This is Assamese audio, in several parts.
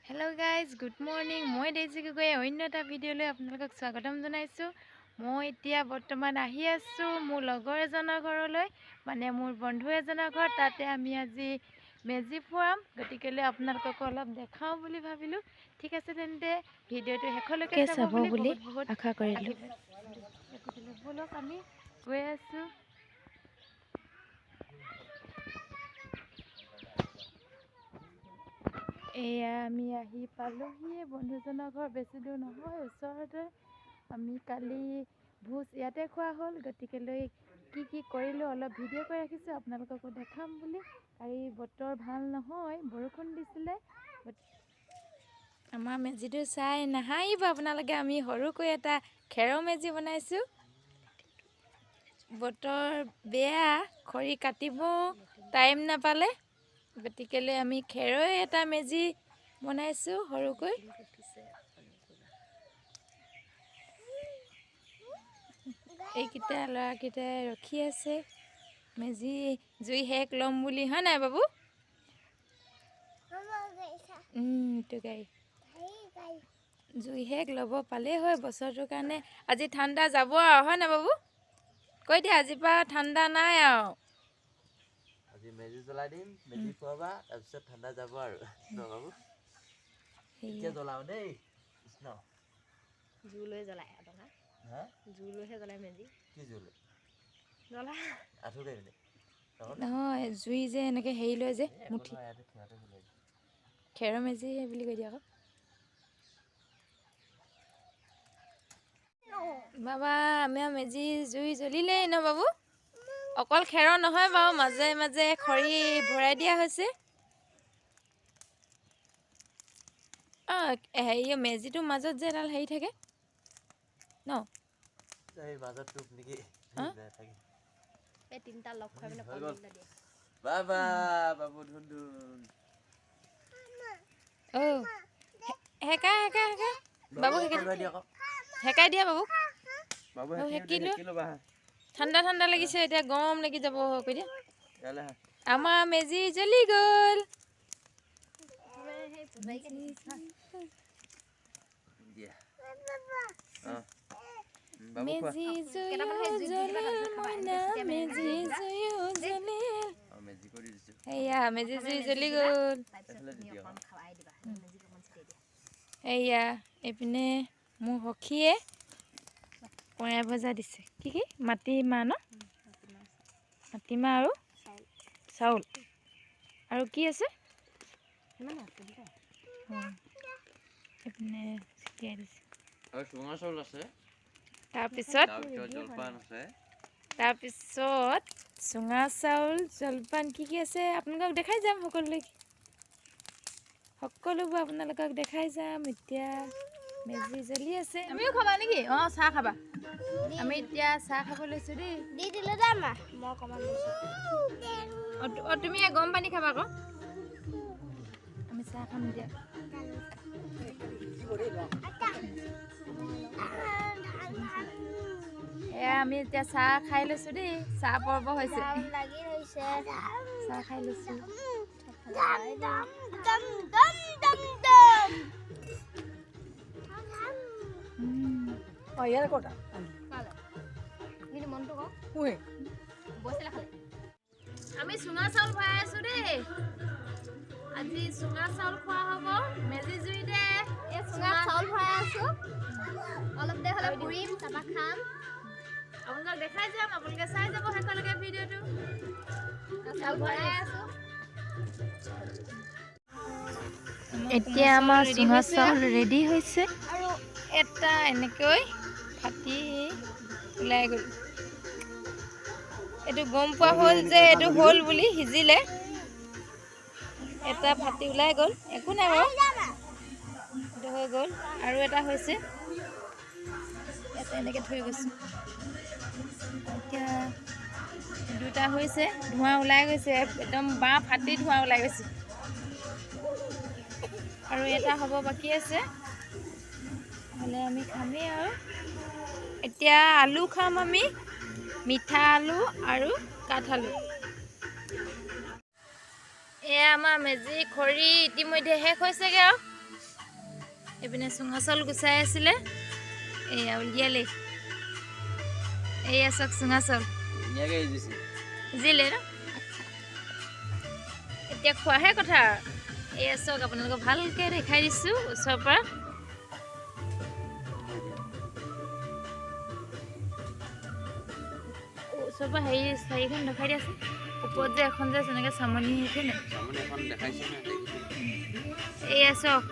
Hello' guys, good morning. মই ডেইজী গগৈয়ে অন্য এটা ভিডিঅ'লৈ আপোনালোকক স্বাগতম জনাইছোঁ। মই এতিয়া বৰ্তমান আহি আছোঁ মোৰ লগৰ এজনৰ ঘৰলৈ, মানে মোৰ বন্ধু এজনৰ ঘৰত। তাতে আমি আজি মেজি ফুৱাম, গতিকেলৈ আপোনালোককো অলপ দেখাওঁ বুলি ভাবিলোঁ। ঠিক আছে, তেন্তে ভিডিঅ'টো শেষলৈকে চাব বুলি বহুত বহুত আশা কৰিলোঁ। গতিকেলৈ ব'লক, আমি গৈ আছোঁ। এয়া আমি আহি পালোহিয়ে বন্ধুজনৰ ঘৰ, বেছি দূৰ নহয়, ওচৰতে। আমি কালি ভোজ ইয়াতে খোৱা হ'ল, গতিকেলৈ কি কি কৰিলোঁ অলপ ভিডিঅ' কৰি ৰাখিছোঁ, আপোনালোককো দেখাম বুলি। কালি বতৰ ভাল নহয়, বৰষুণ দিছিলে। আমাৰ মেজিটো চাই নাহাঁহিব আপোনালোকে, আমি সৰুকৈ এটা খেৰৰ মেজি বনাইছোঁ। বতৰ বেয়া, খৰি কাটিব টাইম নাপালে, গতিকেলৈ আমি খেৰৰে এটা মেজি বনাইছোঁ সৰুকৈ। এইকেইটা ল'ৰাকেইটাই ৰখি আছে মেজি জুই সেক ল'ম বুলি, হয় নাই বাবু? এইটো গাড়ী জুই সেক ল'ব পালেই হয় বছৰটোৰ কাৰণে। আজি ঠাণ্ডা যাব আৰু, হয় নাই বাবু? কৈ দিয়া, আজিৰ পৰা ঠাণ্ডা নাই আৰু। আজি মেজি জ্বলাই দিম, মেজি খুৱাবা, তাৰপিছত ঠাণ্ডা যাব আৰু। ন বাবু, এতিয়া জ্বলাও দেই। কৃষ্ণ। জুই লৈ জ্বলাই টকা। হা, জুই লৈহে জ্বলাই মেজি। কি জুই লৈ জ্বলা? আঁঠু গাড়ী পিনে নহয়, জুই যে এনেকৈ হেৰি লয় যে মুঠি, নহয়, ইয়াতে থিয়তে জ্বলাই দিম। খেৰৰ মেজি বুলি কৈ দিয়া আকৌ। বাবা, আমাৰ মেজি জুই জ্বলিলেই ন বাবু? অকল খেৰৰ নহয় বাৰু, মাজে মাজে খৰি ভৰাই দিয়া হৈছে। অঁ, হেৰি মেজিটোৰ মাজত যে এডাল হেৰি থাকে ন, এই মাজত টোপ নেকি? হা? নাথাকে। এই তিনিটা লগ খুৱাই পিনে হৈ গ'ল। কলডিল এটা দিয়ে। বাবা, বাবু ধুন ধুন। অঁ, হেকা হেকা হেকা বাবু, হেকাই জ্বলাই দিয়া আকৌ। হেকাই দিয়া বাবু। বাবু, বাবু, হেকি হেকি লোৱা। হেকি ল'বা। ঠাণ্ডা ঠাণ্ডা লাগিছে, এতিয়া গৰম লাগি যাব, কৈ দিয়া। ইয়ালৈ আহা। আমাৰ মেজি জ্বলি গ'ল। সেই পূজাৰীকে দিছে। দিয়া। অঁ। বাবু খোৱা। মেজি কেইটামান জুইও সেই জুইত দি দিবা, জ্বলিল তাৰপিছত খাবা। মইনা, এনেকে ছিটিয়াই মেজি মেলি দিবা। জুইও জ্বলিল। অঁ, মেজি কৰি দিছোঁ। এয়া মেজি প্ৰথমে জুই মেজি জ্বলি দিবা, গ'ল। তাৰপিছত এইফালে দি তুমি দিয়া। অকণ খাৱাই দিবা, মেজিক অকণ ছিটিয়াই দিয়া। এয়া এইপিনে মোৰ সখীয়ে কঁৱাই ভজা দিছে। কি কি? মাটিমাহ ন? মাটিমাহ আৰু চাউল। চাউল আৰু কি আছে? সিমানে আছে দিবা। অঁ, এইপিনে ছিটিয়াই দিছে। আৰু চুঙা চাউল আছে। তাৰপিছত তাৰপিছত জলপান আছে। তাৰপিছত চুঙা চাউল, জলপান, কি কি আছে আপোনালোকক দেখাই যাম। সকলোকে, সকলোবোৰ আপোনালোকক দেখাই যাম। এতিয়া মেজি জ্বলি আছে। আমিও খাবা নেকি? অঁ, চাহ খাবা? আমি এতিয়া চাহ খাব লৈছোঁ দেই। দি দিলে দে মা, মই অকণমান লৈছোঁ। অঁ, তুমি এই গৰম পানী খাবা আকৌ। আমি চাহ খাম দিয়া। এয়া আমি এতিয়া চাহ খাই লৈছোঁ দেই, চাহ পৰ্ব হৈছে। লাগি ধৰিছে। চাহ খাই লৈছোঁ। দম দম দম দম দম দম। কিন্তু মনটো কওক বৈছিলে খালে। আমি চুঙা চাউল ভৰাই আছোঁ দেই। আজি চুঙা চাউল খোৱা হ'ব মেজি জুইতে। এই চুঙাত চাউল ভৰাই আছো, অলপ দেৰি হ'লে পুৰিম, তাৰপৰা খাম। আপোনালোকক দেখাই যাম, আপোনালোকে চাই যাব শেষলৈকে ভিডিঅ'টো। চাউল ভৰাই আছো। এতিয়া আমাৰ চুঙা চাউল ৰেডি হৈছে। আৰু এটা এনেকৈ ফাটি ওলাই গ'ল। এইটো গম পোৱা হ'ল যে এইটো হ'ল বুলি, সিজিলে। এটা ফাটি ওলাই গ'ল, একো নাই বাৰু, এইটো হৈ গ'ল। আৰু এটা হৈছে, এটা এনেকৈ থৈ গৈছোঁ। এতিয়া দুটা হৈছে, ধোঁৱা ওলাই গৈছে, একদম বাঁহ ফাটি ধোঁৱা ওলাই গৈছে। আৰু এটা হ'ব বাকী আছে, হ'লে আমি খামেই আৰু। এতিয়া আলু খাম আমি, মিঠা আলু আৰু কাঠ আলু। এয়া আমাৰ মেজি খৰি ইতিমধ্যে শেষ হৈছেগৈ আৰু। এইপিনে চুঙা চাউল গুচাই আছিলে, এয়া উলিয়ালেই। এয়া চাওক চুঙা চাউল ধুনীয়াকৈ সিজিছে। সিজিলে ন? এতিয়া খোৱাহে কথা আৰু। এয়া চাওক, আপোনালোকক ভালকৈ দেখাই দিছোঁ ওচৰৰ পৰা। ওচৰৰ পৰা হেৰি চাৰিখন দেখাই দিয়াচোন। ওপৰত যে এখন যে তেনেকৈ চামনি সেইখন নাই? চামনি এখন দেখাইছে নে? দেখিছোঁ। এয়া চাওক।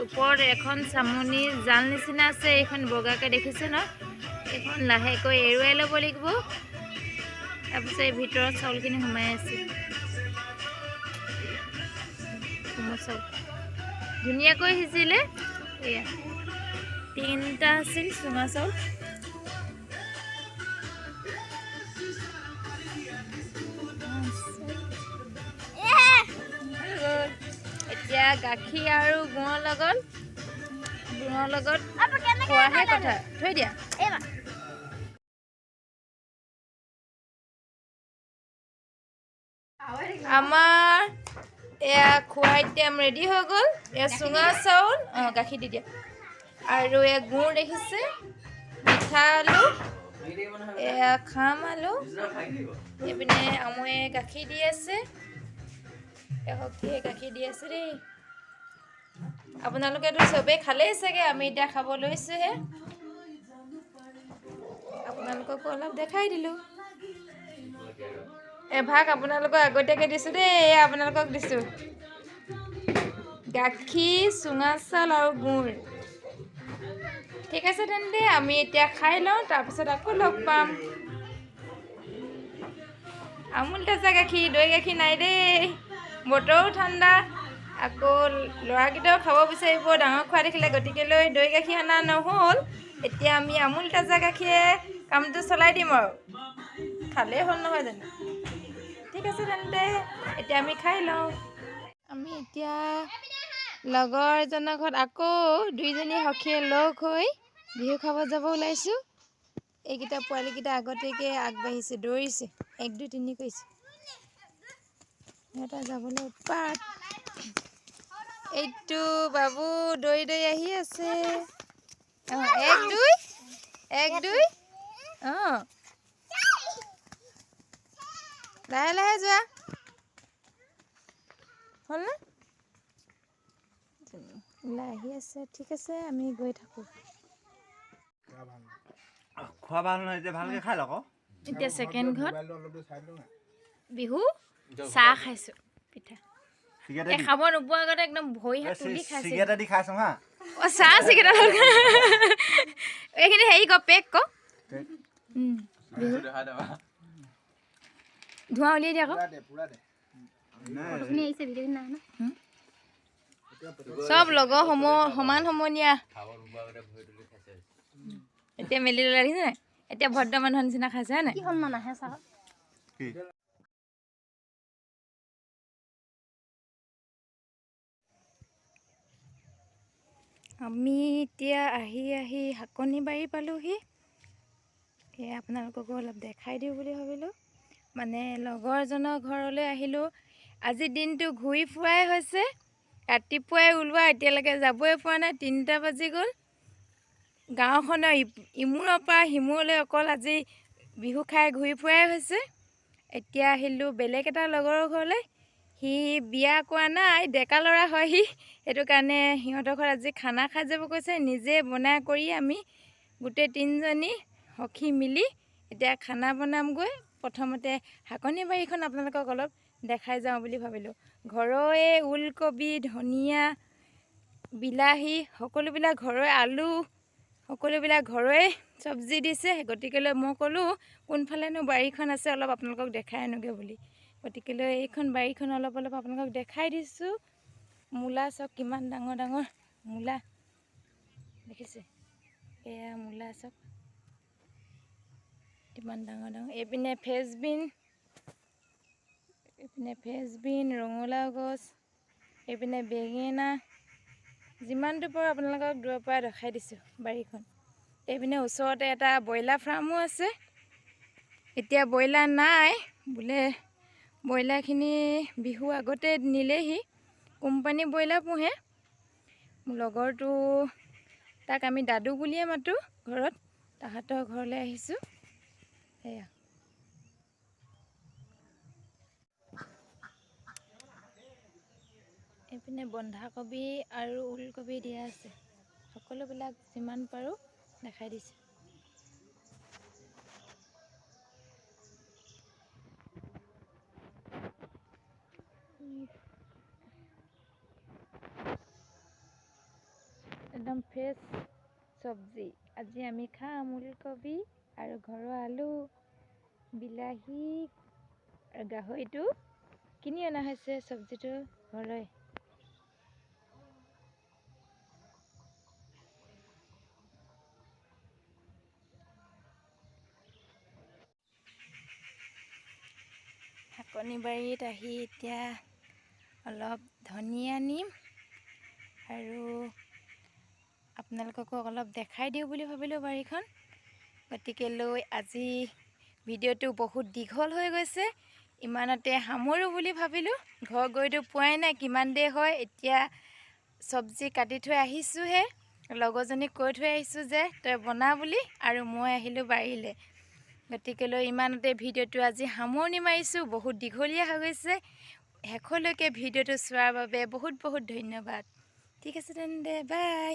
ওপৰত এখন চামনি জাল নিচিনা আছে, এইখন বগাকৈ দেখিছে ন? এইখন লাহেকৈ এৰুৱাই ল'ব লাগিব। তাৰপিছত এই ভিতৰত চাউলখিনি সোমাই আছে। কোমল চাউল ধুনীয়াকৈ সিজিলে। এয়া তিনিটা আছিল চুঙা চাউল। এতিয়া গাখীৰ আৰু গুৰৰ লগত খোৱাহে কথা। থৈ দিয়া। আমাৰ এয়া খোৱা আইটেম ৰেডি হৈ গ'ল। এয়া চুঙা চাউল, অঁ গাখীৰ দি দিয়া, আৰু এয়া গুৰ দেখিছে, মিঠা আলু, এয়া খাম আলু। এইপিনে আমৈয়ে গাখীৰ দি আছে, এসখীয়ে গাখীৰ দি আছে দেই। আপোনালোকেতো চবেই খালেই চাগে, আমি এতিয়া খাব লৈছোঁহে। আপোনালোককো অলপ দেখাই দিলোঁ। এভাগ আপোনালোকক আগতীয়াকৈ দিছোঁ দেই। এয়া আপোনালোকক দিছোঁ গাখীৰ, চুঙা চাউল আৰু গুৰ। ঠিক আছে তেন্তে, আমি এতিয়া খাই লওঁ, তাৰপিছত আকৌ লগ পাম। আমুল তাজা গাখীৰ, দৈ গাখীৰ নাই দেই। বতৰো ঠাণ্ডা, আকৌ ল'ৰাকেইটাও খাব বিচাৰিব ডাঙৰ খোৱা দেখিলে, গতিকে লৈ দৈ গাখীৰ অনা নহ'ল। এতিয়া আমি আমুল তাজা গাখীৰে কামটো চলাই দিম আৰু, খালেই হ'ল নহয় জানো? ঠিক আছে তেন্তে, এতিয়া আমি খাই লওঁ। আমি এতিয়া লগৰ এজনৰ ঘৰত আকৌ দুইজনী সখীয়ে লগ হৈ বিহু খাব যাব ওলাইছোঁ। এইকেইটা পোৱালিকেইটা আগতীয়াকৈ আগবাঢ়িছে, দৌৰিছে, 1 2 3 কৰিছে। সিহঁতৰ যাবলৈ উৎপাত। এইটো বাবু দৌৰি দৌৰি আহি আছে। অঁ 1 2 1 2, অঁ লাহে লাহে যোৱা হ'লনে? ওলাই আহি আছে। ঠিক আছে, আমি গৈ থাকোঁ। খোৱা ভাল নহয় এতিয়া, ভালকৈ খাই লওক। এতিয়া ছেকেণ্ড ঘৰত বিহু চাহ খাইছোঁ, পিঠা এই খাব নোপোৱা আগতে একদম ভৰি হাত তুলি খাইছে। চিগাৰেট দি খাইছোঁ হা। অ চাহ চিগাৰেট এইখিনি হেৰি ক, পেক ক। বিহু ধোঁৱা উলিয়াই দিয়া আকৌ। চব লগৰ সমান সমনীয়া। এতিয়া মেলি ল'লা দেখিছে নাই? এতিয়া ভদ্ৰ মানুহৰ নিচিনা খাইছে হয় নাই? আমি এতিয়া আহি আহি শাকনি বাৰী পালোহি। সেয়া আপোনালোককো অলপ দেখাই দিওঁ বুলি ভাবিলোঁ। মানে লগৰজনৰ ঘৰলৈ আহিলোঁ। আজি দিনটো ঘূৰি ফুৰাই হৈছে, ৰাতিপুৱাই ওলোৱা এতিয়ালৈকে যাবই পৰা নাই। 3টা বাজি গ'ল। গাঁওখনৰ ইমূৰৰ পৰা সিমূৰলৈ অকল আজি বিহু খাই ঘূৰি ফুৰাই হৈছে। এতিয়া আহিলোঁ বেলেগ এটা লগৰৰ ঘৰলৈ। সি বিয়া কোৱা নাই, ডেকা ল'ৰা হয় সি, সেইটো কাৰণে সিহঁতৰ ঘৰত আজি খানা খাই যাব কৈছে। নিজে বনাই কৰি আমি গোটেই তিনিজনী সখী মিলি এতিয়া খানা বনামগৈ। প্ৰথমতে শাকনি বাৰীখন আপোনালোকক অলপ দেখাই যাওঁ বুলি ভাবিলোঁ। ঘৰৰে ওলকবি, ধনিয়া, বিলাহী সকলোবিলাক ঘৰৰে, আলু সকলোবিলাক ঘৰৰে চব্জি দিছে। গতিকেলৈ মই ক'লোঁ কোনফালেনো বাৰীখন আছে অলপ আপোনালোকক দেখাই আনোগৈ বুলি। গতিকেলৈ এইখন বাৰীখন অলপ অলপ আপোনালোকক দেখাই দিছোঁ। মূলা চাওক কিমান ডাঙৰ ডাঙৰ মূলা দেখিছে, এয়া মূলা চাওক কিমান ডাঙৰ ডাঙৰ। এইপিনে ফ্ৰেঞ্চবিন, এইপিনে ফ্ৰেঞ্চবিন, ৰঙালাও গছ, এইপিনে বেঙেনা। যিমানটো পাৰোঁ আপোনালোকক দূৰৰ পৰা দেখাই দিছোঁ বাৰীখন। এইপিনে ওচৰতে এটা ব্ৰইলাৰ ফাৰ্মো আছে। এতিয়া ব্ৰইলাৰ নাই বোলে, ব্ৰইলাৰখিনি বিহু আগতে নিলেহি। কোম্পানী ব্ৰইলাৰ পোহে মোৰ লগৰটো, তাক আমি দাদু বুলিয়ে মাতোঁ ঘৰত। তাহাঁতৰ ঘৰলৈ আহিছোঁ। সেয়া এইপিনে বন্ধাকবি আৰু ওলকবি দিয়া আছে। সকলোবিলাক যিমান পাৰোঁ দেখাই দিছোঁ। একদম ফ্ৰেছ চব্জি আজি আমি খাম। ওলকবি আৰু ঘৰৰ আলু, বিলাহী আৰু গাহৰিটো কিনি অনা হৈছে, চব্জিটো ঘৰৰে। শাকনি বাৰীত আহি এতিয়া অলপ ধনিয়া নিম আৰু আপোনালোককো অলপ দেখাই দিওঁ বুলি ভাবিলোঁ বাৰীখন। গতিকে লৈ আজি ভিডিঅ'টো বহুত দীঘল হৈ গৈছে, ইমানতে সামৰোঁ বুলি ভাবিলোঁ। ঘৰ গৈতো পোৱাই নাই, কিমান দেৰি হয়। এতিয়া চব্জি কাটি থৈ আহিছোঁহে, লগৰজনীক কৈ থৈ আহিছোঁ যে তই বনা বুলি, আৰু মই আহিলোঁ বাৰীলৈ। গতিকে লৈ ইমানতে ভিডিঅ'টো আজি সামৰণি মাৰিছোঁ, বহুত দীঘলীয়া হৈ গৈছে। শেষলৈকে ভিডিঅ'টো চোৱাৰ বাবে বহুত বহুত ধন্যবাদ। ঠিক আছে তেন্তে, বাই।